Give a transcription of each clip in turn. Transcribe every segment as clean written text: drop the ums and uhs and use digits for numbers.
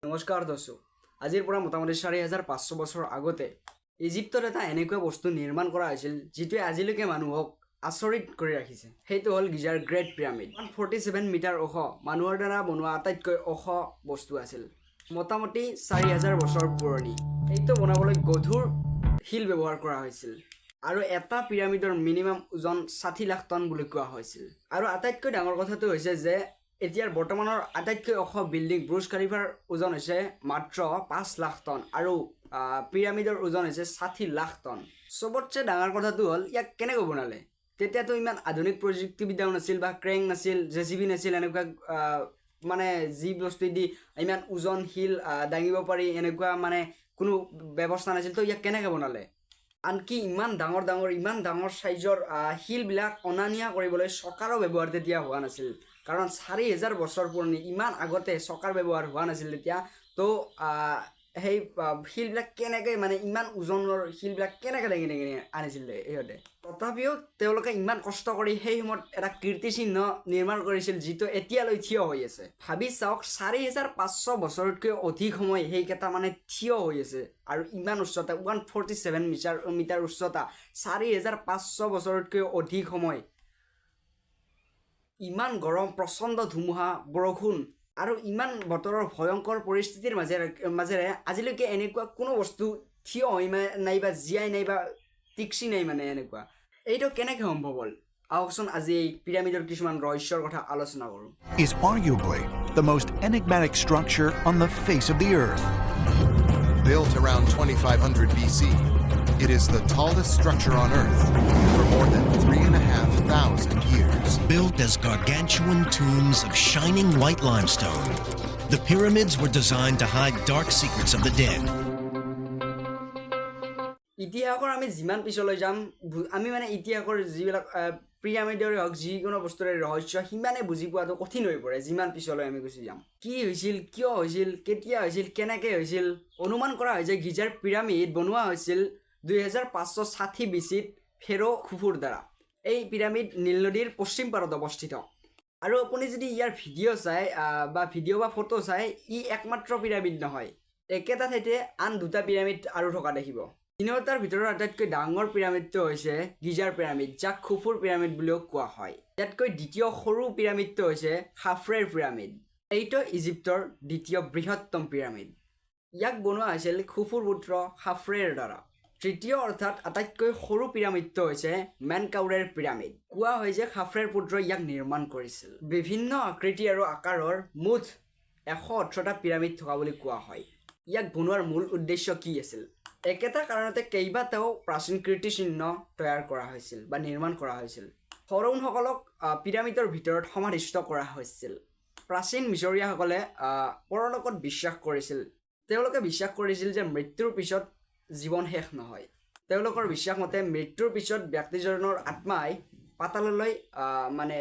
নমস্কাৰ দৰ্শক, আজিৰ পৰা মোটামুটি 4500 বছৰ আগতে ইজিপ্তত এটা এনেকুৱা বস্তু নিৰ্মাণ কৰা হৈছিল, যিটোৱে আজিলৈকে মানুহক আচৰিত কৰি ৰাখিছে। সেইটো হ'ল গিজাৰ গ্ৰেট পিৰামিড। 147 মিটাৰ ওখ, মানুহৰ দ্বাৰা বনোৱা আটাইতকৈ ওখ বস্তু আছিল। মোটামুটি 4000 বছৰ পুৰণি। এইটো বনাবলৈ গধুৰ শিল ব্যৱহাৰ কৰা হৈছিল আৰু এটা পিৰামিডৰ মিনিমাম ওজন 60 লাখ টন বুলি কোৱা হৈছিল। আৰু আটাইতকৈ ডাঙৰ কথাটো হৈছে যে এতিয়াৰ বৰ্তমানৰ আটাইতকৈ ওখ বিল্ডিং বুৰ্জ খালিফাৰ ওজন হৈছে মাত্ৰ 5 লাখ টন আৰু পিৰামিডৰ ওজন হৈছে 60 লাখ টন। চবতছে ডাঙৰ কথাটো হ'ল, ইয়াক কেনেকৈ বনালে? তেতিয়াতো ইমান আধুনিক প্ৰযুক্তিবিদ্যাও নাছিল বা ক্ৰেন নাছিল, জেচিবি নাছিল, এনেকুৱা মানে যি বস্তুৱেদি ইমান ওজন শিল দাঙিব পাৰি, এনেকুৱা মানে কোনো ব্যৱস্থা নাছিল। তো ইয়াক কেনেকৈ বনালে? আনকি ইমান ডাঙৰ ডাঙৰ, ইমান ডাঙৰ চাইজৰ শিলবিলাক অনা নিয়া কৰিবলৈ চকাৰো ব্যৱহাৰ তেতিয়া হোৱা নাছিল, কাৰণ 4000 বছৰ পুৰণি, ইমান আগতে চকাৰ ব্যৱহাৰ হোৱা নাছিল তেতিয়া। তো সেই শিলবিলাক কেনেকৈ, মানে ইমান ওজনৰ শিলবিলাক কেনেকৈ দাঙি দাঙি আনিছিল ইহঁতে? তথাপিও তেওঁলোকে ইমান কষ্ট কৰি সেই সময়ত এটা কীৰ্তিচিহ্ন নিৰ্মাণ কৰিছিল, যিটো এতিয়ালৈ থিয় হৈ আছে। ভাবি চাওক, 4500 বছৰতকৈ অধিক সময় সেইকেইটা মানে থিয় হৈ আছে আৰু ইমান উচ্চতা, 147 মিটাৰ উচ্চতা, 4500 বছৰতকৈ অধিক সময়, ইমান গৰম, প্ৰচণ্ড ধুমুহা, বৰষুণ আৰু ইমান বতৰৰ ভয়ংকৰ পৰিস্থিতিৰ মাজেৰে আজিলৈকে এনেকুৱা কোনো বস্তু থিয় হৈ নাই বা জীয়াই নাই বা টিকচি নাই। মানে এনেকুৱা এইটো কেনেকৈ সম্ভৱ হ'ল? আহকচোন, আজি এই পিৰামিডৰ কিছুমান ৰহস্যৰ কথা আলোচনা কৰোঁ। is arguably the most enigmatic structure on the face of the earth. Built around 2500 BC, it is the tallest structure on Earth for more than 3,500 years. Built as gargantuan tombs of shining white limestone, the pyramids were designed to hide dark secrets of the dead. ইতিহাসৰ আমি যিমান পিছলৈ যাম, আমি মানে ইতিহাসৰ যিবিলাক পিৰামিডৰে হওক, যিকোনো বস্তুৰে ৰহস্য সিমানে বুজি পোৱাটো কঠিন হৈ পৰে। যিমান পিছলৈ আমি গুচি যাম, কি হৈছিল, কিয় হৈছিল, কেতিয়া হৈছিল, কেনেকৈ হৈছিল। অনুমান কৰা হয় যে গিজাৰ পিৰামিড বনোৱা হৈছিল 2560 বিচিত ফেৰ' খুফুৰ দ্বাৰা। এই পিৰামিড নীল নদীৰ পশ্চিম পাৰত অৱস্থিত আৰু আপুনি যদি ইয়াৰ ভিডিঅ' চায় বা ভিডিঅ' বা ফটো চায়, ই একমাত্ৰ পিৰামিড নহয়। একেটা ঠাইতে আন দুটা পিৰামিড আৰু থকা দেখিব। তিনিওটাৰ ভিতৰত আটাইতকৈ ডাঙৰ পিৰামিডটো হৈছে গিজাৰ পিৰামিড, যাক খুফুৰ পিৰামিড বুলিও কোৱা হয়। ইয়াতকৈ দ্বিতীয় সৰু পিৰামিডটো হৈছে খাফ্ৰেৰ পিৰামিড। এইটো ইজিপ্তৰ দ্বিতীয় বৃহত্তম পিৰামিড। ইয়াক বনোৱা হৈছিল খুফুৰ পুত্ৰ খাফ্ৰেৰ দ্বাৰা। তৃতীয় অৰ্থাৎ আটাইতকৈ সৰু পিৰামিডটো হৈছে মেনকাউৰেৰ পিৰামিড। কোৱা হয় যে খাফ্ৰেৰ পুত্ৰই ইয়াক নিৰ্মাণ কৰিছিল। বিভিন্ন আকৃতি আৰু আকাৰৰ মুঠ 118টা পিৰামিড থকা বুলি কোৱা হয়। ইয়াক বনোৱাৰ মূল উদ্দেশ্য কি আছিল? একেটা কাৰণতে কেইবাটাও প্ৰাচীন কীৰ্তিচিহ্ন তৈয়াৰ কৰা হৈছিল বা নিৰ্মাণ কৰা হৈছিল। ফৰৌণসকলক পিৰামিডৰ ভিতৰত সমাধিস্থ কৰা হৈছিল। প্ৰাচীন মিছৰীয়াসকলে পৰলোকত বিশ্বাস কৰিছিল। তেওঁলোকে বিশ্বাস কৰিছিল যে মৃত্যুৰ পিছত জীৱন শেষ নহয়। তেওঁলোকৰ বিশ্বাস মতে মৃত্যুৰ পিছত ব্যক্তিজনৰ আত্মাই পাতাললৈ মানে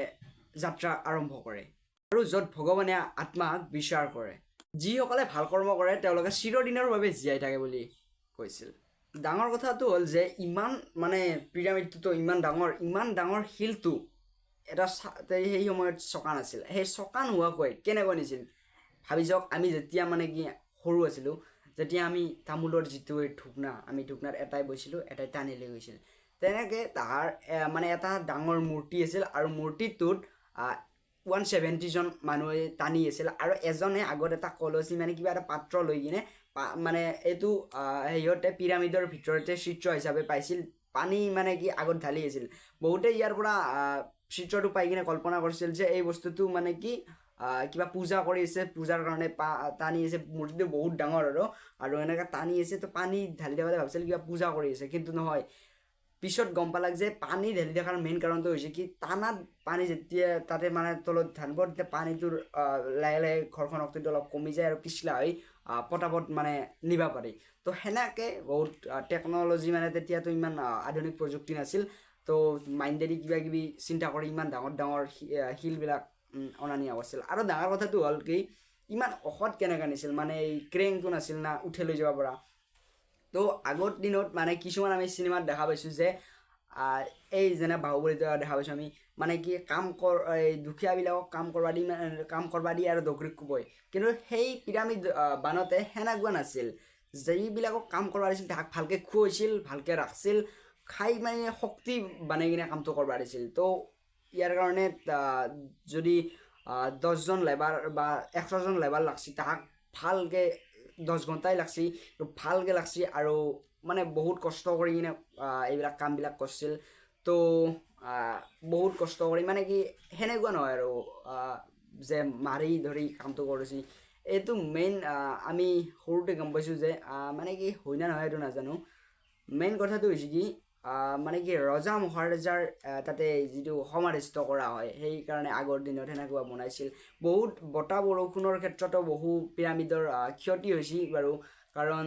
যাত্ৰা আৰম্ভ কৰে আৰু য'ত ভগৱানে আত্মাক বিচাৰ কৰে। যিসকলে ভাল কৰ্ম কৰে, তেওঁলোকে চিৰদিনৰ বাবে জীয়াই থাকে বুলি কৈছিল। ডাঙৰ কথাটো হ'ল যে ইমান মানে পিৰামিডটোতো ইমান ডাঙৰ, ইমান ডাঙৰ শিলটো এটা সেই সময়ত চকা নাছিল। সেই চকা নোহোৱাকৈ কেনেকৈ নিছিল, ভাবি চাওক। আমি যেতিয়া মানে কি সৰু আছিলোঁ, যেতিয়া আমি তামোলৰ যিটো এই ঢুকনা, আমি ঢুকনাত এটাই বহিছিলোঁ, এটাই টানি লৈ গৈছিল। তেনেকৈ তাৰ মানে এটা ডাঙৰ মূৰ্তি আছিল আৰু মূৰ্তিটোত 170জন মানুহে টানি আছিল আৰু এজনে আগত এটা কলচী, মানে কিবা এটা পাত্ৰ লৈ কিনে মানে এইটো সিহঁতে পিৰামিডৰ ভিতৰতে চিত্ৰ হিচাপে পাইছিল। পানী মানে কি আগত ঢালি আছিল। বহুতে ইয়াৰ পৰা চিত্ৰটো পাই কিনে কল্পনা কৰিছিল যে এই বস্তুটো মানে কি কিবা পূজা কৰি আছে, পূজাৰ কাৰণে টানি আছে। মূৰ্তিটো বহুত ডাঙৰ আৰু এনেকৈ টানি আছে, তো পানী ঢালি থাকোঁতে ভাবিছিল কিবা পূজা কৰি আছে, কিন্তু নহয়। পিছত গম পালাক যে পানী ঢালি থকাৰ মেইন কাৰণটো হৈছে কি, টানাত পানী যেতিয়া তাতে মানে তলত ঢালিব, তেতিয়া পানীটোৰ লাহে লাহে ঘৰ্ষণ শক্তিটো অলপ কমি যায় আৰু পিছলা হৈ পটাপট মানে নিব পাৰি। তো সেনেকৈ বহুত টেকন'লজি, মানে তেতিয়াতো ইমান আধুনিক প্ৰযুক্তি নাছিল, তো মাইণ্ডেদি কিবা কিবি চিন্তা কৰি ইমান ডাঙৰ ডাঙৰ শিলবিলাক অনা নিয়া কৰিছিল। আৰু ডাঙৰ কথাটো হ'ল কি, ইমান ওখত কেনেকৈ নিছিল? মানে এই ক্ৰেনটো নাছিল না উঠে লৈ যাব পৰা। তো আগৰ দিনত মানে কিছুমান আমি চিনেমাত দেখা পাইছোঁ যে এই যেনে বাহুবলীত দেখা পাইছোঁ আমি, মানে কি কাম কৰ এই দুখীয়াবিলাকক কাম কৰবা দি আৰু দগৰিক কোবই। কিন্তু সেই পিৰামিড বানতে সেনেকুৱা নাছিল, যিবিলাকক কাম কৰবা দিছিল তাহাক ভালকৈ খুৱাইছিল, ভালকৈ ৰাখছিল, খাই মানে শক্তি বানাই কিনে কামটো কৰবা দিছিল। তো ইয়াৰ কাৰণে যদি 10জন লেবাৰ বা 100জন লেবাৰ লাগছি, তাহাক ভালকৈ 10 ঘণ্টাই লাগছি, ভালকৈ লাগছি আৰু মানে বহুত কষ্ট কৰি কিনে এইবিলাক কামবিলাক কৰিছিল। তো বহুত কষ্ট কৰি মানে কি সেনেকুৱা নহয় আৰু যে মাৰি ধৰি কামটো কৰিছে। এইটো মেইন আমি সৰুতে গম পাইছোঁ যে মানে কি হয় না নহয় এইটো নাজানো। মেইন কথাটো হৈছে কি মানে কি ৰজা মহাৰজাৰ তাতে যিটো সমাধিস্থ কৰা হয়, সেইকাৰণে আগৰ দিনত সেনেকুৱা বনাইছিল। বহুত বতাহ বৰষুণৰ ক্ষেত্ৰতো বহু পিৰামিডৰ ক্ষতি হৈছিল বাৰু, কাৰণ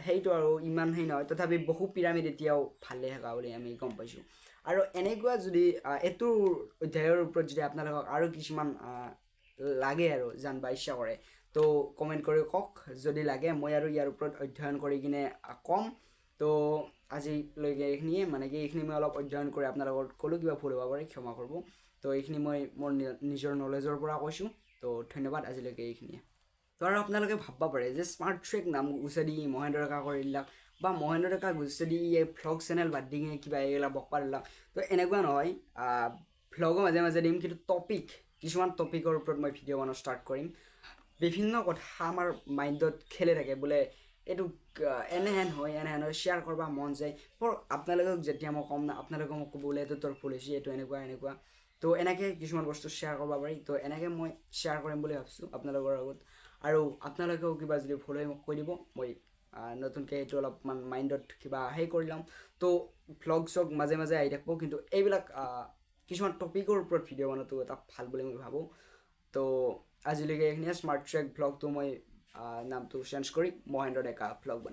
সেইটো আৰু ইমান সেই নহয়, তথাপি বহু পিৰামিড এতিয়াও ভালে থকা বুলি আমি গম পাইছোঁ। আৰু এনেকুৱা যদি এইটোৰ অধ্যায়ৰ ওপৰত যদি আপোনালোকক আৰু কিছুমান লাগে আৰু জানিব ইচ্ছা কৰে, তো কমেণ্ট কৰি কওক। যদি লাগে মই আৰু ইয়াৰ ওপৰত অধ্যয়ন কৰি কিনে ক'ম। তো আজিলৈকে এইখিনিয়ে, মানে কি এইখিনি মই অলপ অধ্যয়ন কৰি আপোনালোকক ক'লোঁ, কিবা ভুল হ'ব পাৰে ক্ষমা কৰিব। তো এইখিনি মই মোৰ নিজৰ নলেজৰ পৰা কৈছোঁ। তো ধন্যবাদ, আজিলৈকে এইখিনিয়ে। তো আৰু আপোনালোকে ভাবিব পাৰে যে স্মাৰ্ট ট্ৰেক নাম গুচাই দি মহেন্দ্ৰ ডেকা কৰি দিলাক, বা মহেন্দ্ৰ ডেকা গুচাই দি এই ভ্লগ চেনেল বাদ দি কিনে কিবা এইগিলা বকবা দিলাক। তো এনেকুৱা নহয়, ভ্লগো মাজে মাজে দিম, কিন্তু টপিক কিছুমান টপিকৰ ওপৰত মই ভিডিঅ' বনোৱা ষ্টাৰ্ট কৰিম। বিভিন্ন কথা আমাৰ মাইণ্ডত খেলি থাকে, বোলে এইটো এনেহেন হয় এনেহেন হয়, শ্বেয়াৰ কৰিব মন যায়। বৰ আপোনালোকক যেতিয়া মই ক'ম না, আপোনালোকে মোক ক'ব বোলে এইটো তোৰ ভুল হৈছে, এইটো এনেকুৱা এনেকুৱা। তো এনেকৈ কিছুমান বস্তু শ্বেয়াৰ কৰিব পাৰি। তো এনেকৈ মই শ্বেয়াৰ কৰিম বুলি ভাবিছোঁ আপোনালোকৰ আগত। আৰু আপোনালোকেও কিবা যদি ভুল হয় মোক কৈ দিব, মই নতুনকৈ এইটো অলপমান মাইণ্ডত কিবা সেই কৰি ল'ম। তো ভ্লগ চগ মাজে মাজে আহি থাকিব, কিন্তু এইবিলাক কিছুমান টপিকৰ ওপৰত ভিডিঅ' বনোৱাটো এটা ভাল বুলি মই ভাবোঁ। তো আজিলৈকে এইখিনিয়ে। স্মাৰ্ট ট্ৰেক ভ্লগটো মই নামটো চেঞ্জ কৰি মহেন্দ্ৰ ডেকা ভ্লগ বনাই